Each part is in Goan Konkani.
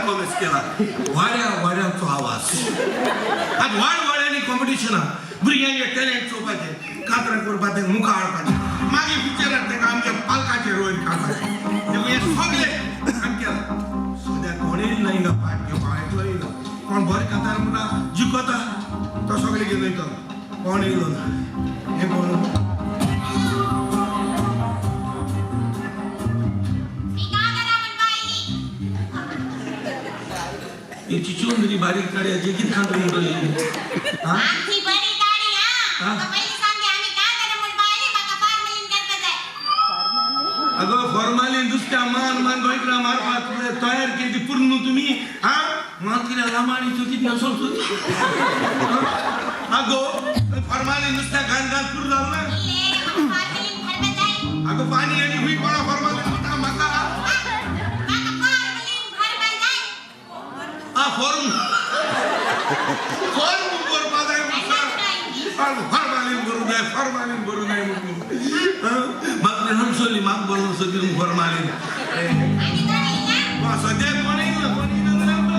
कॉलेज केला. वाड्या वाड्यांचो आवाज. आतां वाड वाड्यांनी कॉम्पिटिशनां, भुरग्यांचे टॅलेंट चोवपाचें, कातरां करपाचें, मुखार हाडपाचें, मागीर पिक्चराक ताका आमच्या पालकाचेर वयर काडपाचें. देखून हें सगळें आमी केलां. सद्या कोणूय ना हिंगा पार्ट घेवपाक, एकलो येयलो कोण बरें कांतार म्हणटा, जिखता तो सगळें घेवन वयतलो. कोण येयलो ना. हें कोण? मी कांतारां म्हणपा आयली. ही चिचून बारीक काडयाची कितें खांता म्हणटली? आं. आमची बरी गाडी. हा? हा, तुका पयलीं सांगते, आमी कांतारां म्हणपा आयली. म्हाका फार्मलीन करपा जाय. अगं, फॉर्मालीन दुसऱ्या मान मान गोंयकारां मारपाक तयार केली ती पूर्ण तुमी. हा, मात कितें लांब चुकीत नसो. अगो, फॉर्मालीन नुसत्या घाण घाण पूर्ण जाल ना. इल्ले म्हाका फार्मलीन भरपा जाय. अगं, पाणी आणि हुई कोणा फॉर्मालीन म्हणटा म्हाका? म्हाका फार्मलीन भरपा जाय. हा, फॉर्म फॉर्म भरपा जाय. फॉर्मालीन भरूं जाय, फॉर्मालीन भरूं जाय म्हणून म्हाका हांसोली. म्हाका बरोवन सगळी फॉर्मालीन. आनी कोण येयला? सद्या कोण येयला? कोण येयला जाल्यार आमकां.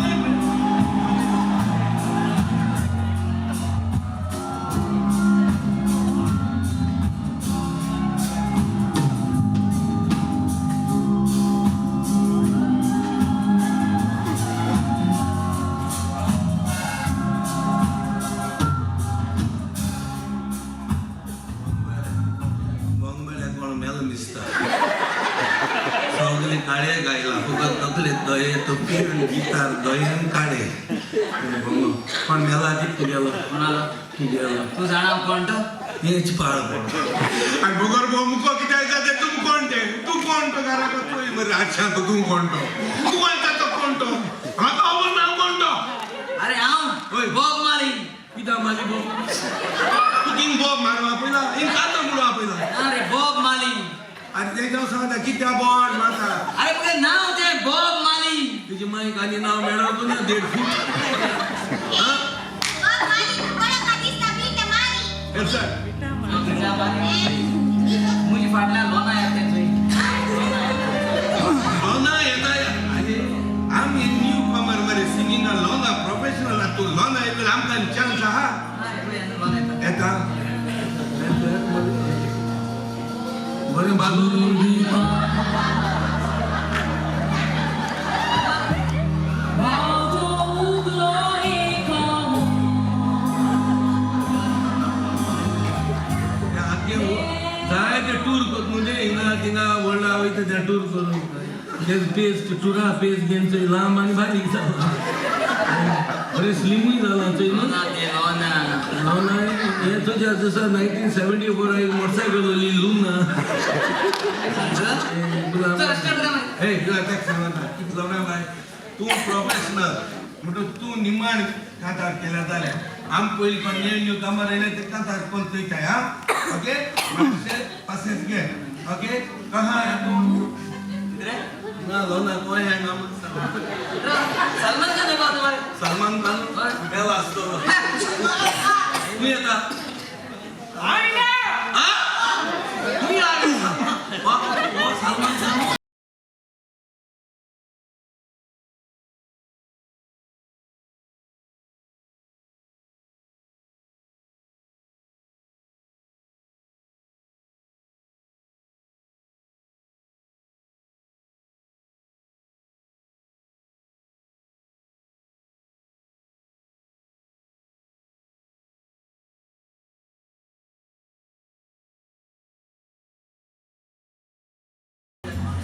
बोंगबेड्या कोण मेलो दिसता. सगळे काळे गायला, फकत तकले दये तोपी आनी गिटार, दयेन काळे. बोंगो कोण मेला? कित गेलो? कोणाला? गेलो. तू जाणा कोण तो? हेच पाळ पड आनी बगर भो मुको कित्याक जाता? तूं कोण ते? तूं कोण तो? घराक चोय मरे आच्छा. तो तूं कोण तो? तूं वयता तो कोण तो? म्हाका खबर ना कोण तो. अरे हांव. ओय. बॉब माली. कित्याक माली बोब? तूं किंग बोब मारू आपयला? हिंग कांतो म्हणून आपयला? ना रे, बॉब माली. आनी तेंच्या हांव सांगता कित्याक बोड मारता? अरे, तुगे नाव ते बॉब माली. तुजी माईक आनी नांव मेळप ना 1.5 फूट. बॉब माली कोणाक दिसता बीट मारी. सर. मुजी फाटल्यान लोना येता थंय. लोना येता आनी आमी न्यू कमर मरे सिंगिंगा. लोना प्रोफेशनल. तूं लोना येतले, आमकां चान्स आहा. लोना येता. येता बरें बाजू. बाजो उगलो एक. जाय ते टूर करत म्हणजे हिंगा थिंगा व्हडला वयता ते टूर करून. ते पेज टुरा पेज घेवन चोय, लांब आनी बारीक जाला, बरें स्लिमूय जाला चोय न्हू. लोना ते लोना. लोना हें तुज्या जसं 1974 एक मोटरसायकल जाली लुना. चल, स्टार्ट कर. हे, तुला तेक सांगता कितलो ना बाय, तूं प्रोफेशनल म्हणटो तूं निमाण कांतार केल्यार जालें. आम पयलीं कोण न्यू न्यू कामार येयले ते कांतार कोण चोयताय. हा, ओके, मातशें पासेस घे. ओके, कहाँ है तूं? किधर? ना लोना कोण है नाम? सलमान खान है तुम्हारे. सलमान खान मेला आसतो. तूं येता. आ? तूं या. वा, वा, सलमान खान.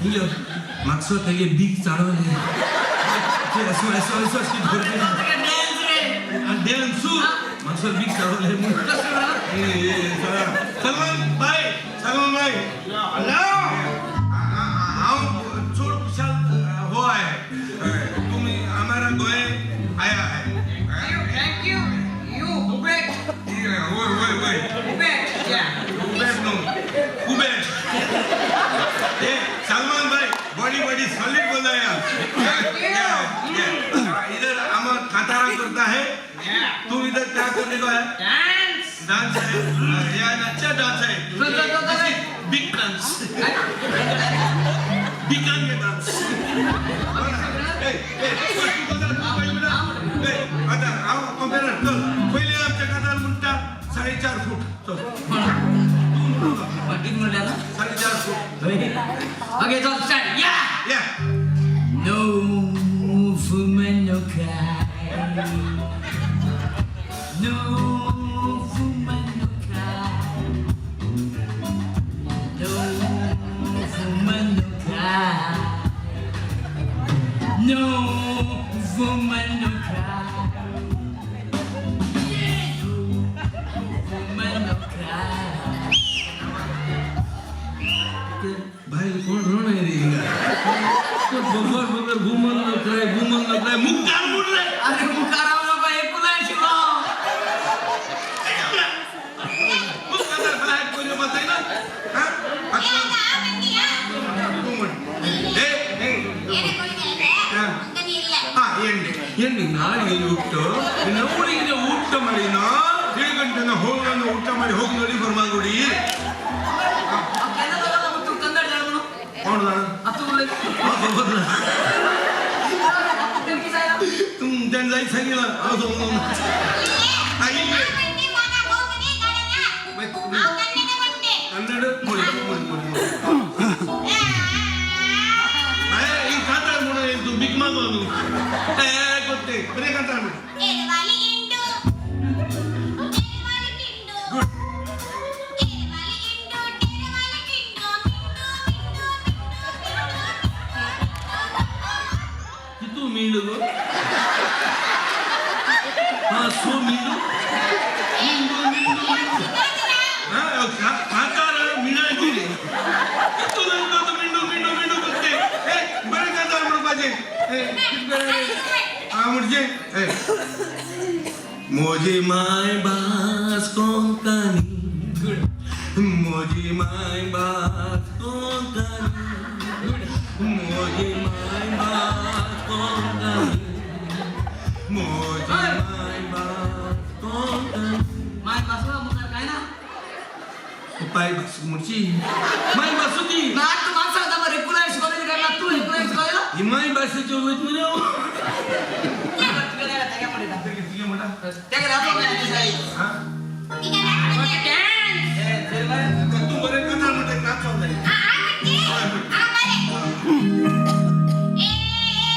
हिंगे मागसो तेगे बीक चाळवले. असो असो असो अशी धरते. डान्स रे. डान्सू मागसो बीक चाळवले. सलमान भाई, सलमान भाई. हॅलो, हांव चड खुशाल हो आहे तुम्ही हमारा गोंय आया है. Thank you you Uber. वय वय वय. उबेर या. Uber no, Kuber. ए सलमान भाई, बॉडी बॉडी सॉलिड बनाया. इधर हम कातारा करता है, तू इधर क्या करने को है? डांस. डांस है यार, अच्छा डांस है. चल, चल, चल, चल. बिग डांस, बिग के डांस. ए ए. कंपेरर चल पयलीं आमच्या कातार म्हणटा 4.5 फूट चल किती म्हणले आता? 4.5 फूट. ओके, चल स्टार्ट. या. या. No woman no cry. No woman no cry. No woman no cry. No woman no cry. No woman no cry. बायल कोण रण आहे रे हिंगा बगर बगर घुमन न क्राय घुमन न क्राय मुक्कार मुडले. अरे मुखार हांव नको एकूच शिकलो. मुक्कार बाहेर कोणी बसाय ना हा. ए, आता हा म्हणते, हा. तू म्हण. ए, ए. ಏನೇ ಕೊಡುಗೆ ಇದೆ? ಹಾ. ಅಂಗಡಿ ಇಲ್ಲ. ಹಾ ಎಣ್ಣೆ ಎಣ್ಣೆ ನಾಳಿಗೆ ಊಟ ನವಳಿಗೆ ಊಟ ಮಾಡಿ ನಾ ಗಂಟೆನ ಹೋಗೋಣ ಊಟ ಮಾಡಿ ಹೋಗಿ ನೋಡಿ ಫರ್ಮಾಗುಡಿ. ಕನ್ನಡ ಹೇಳು. ಅವನು ಅತ್ತು तुम सांगितलं ಇಲ್ಲೇ. हा, ಇಲ್ಲೇ. ಆ म्हणते, मला कोकणी कळेना. हांव कन्नड म्हणते. ಕನ್ನಡ ಮುಡಿ ಮುಡಿ ಮುಡಿ ಈ ಕಾಂತಾರ ಮುಡ ಇದು ಬಿಗ್ ಮಾಗು ಗೊತ್ತೇ ಬರೀ ಕಾಂತಾರ ಮುಡಿ. ಏರವಾಲಿ ಇಂಡು. ಏರವಾಲಿ ಕಿಂಡು. ಗುಡ್. ಏರವಾಲಿ ಇಂಡು, ಟೇರವಾಲಿ ಕಿಂಡು, ಮಿಂಡು, ಮಿಂಡು, ಮಿಂಡು, ಮಿಂಡು. ಕಿತ್ತು ಮೀಂಡು ಹಾ ಸೋ ಮೀಂಡು ಮಿಂಡು ಮಿಂಡು ಮಿಂಡು. ಕಾಂತಾರ ಮೀನಾಯ್ತು ಕಿತ್ತು ನಂದು ಮಿಂಡು ಮಿಂಡು ಮಿಂಡು ಗೊತ್ತೇ. ಏ ಬರೀ ಕಾಂತಾರ ಮುಡು ಪಾಜೆ. ಏ हा म्हणजे मोजी माय बास कोंकणी मोजी माय बास कोंकणी मोजी माय बास कोंकणी मोजी माय बास कोंकणी. माय बासू मुखार काय ना. पाय बास म्हणजे माय बासू ती. ना तू माणसा होता मग रेग्युलर शिकवलेली काय ना तू रेग्युलर शिकवलेला. ही माय भाषेची वैत म्हणे. त्या राहतो काय हा तिका नाच म्हणते. तू बरे कथा म्हणते नाच चाललंय. हा, हा म्हणते. हा, बरे. ए, ए,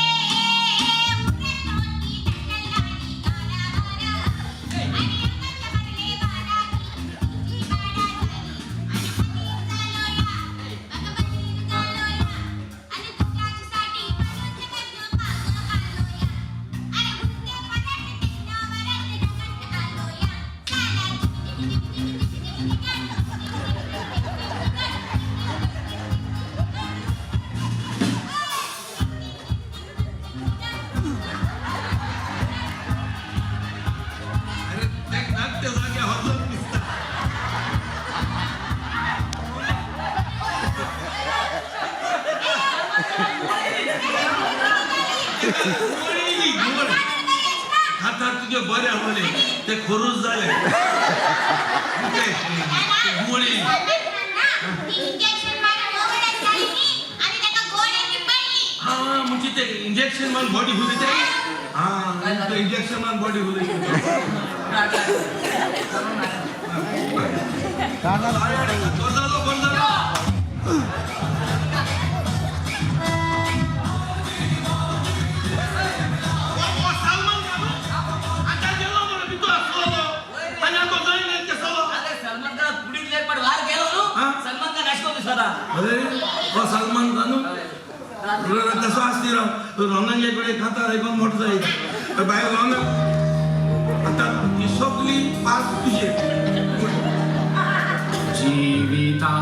ए, उरत होती टकलानी गारा गारा. आणि अंगात भरले बारा, तुझी बारा झाली. आणि हतीचा लोला, बघ बहिणीचा लोला. आणि तुझ्याचसाठी बनून जगत पाग आलोया. अरे हुंदे परत तिन्हा वरत जगत आलोया. साला gym gym gym gym gym gym gym gym. अरे त्या नाट्य जाग्या होतात दिसतात. गोळी, गोळ. हातात तुझे बरे आवडले ते खोरूस झाले ते गोळी. इंजेक्शन मारून ओव्हरडोस झाली आणि त्याका गोळ्यांनी पडली. हा म्हणजे ते इंजेक्शन मारून बॉडी होते ते हा ते इंजेक्शन मारून बॉडी होते. बरं झालं बरं झालं. ओ, सलमान खान आता गेलो बरं मी तो असलो आणि आता जाईन ते सगळं. अरे सलमान खान पुढील लेट पण बाहेर गेलो हा? सलमान खान नाचतो स्वतः. अरे ओ सलमान खान तसं असते राव रोनांच्या खाता ऐकून मोठं जाईल बाहेर रोना आता ही सगळी पास तुझे. जिविता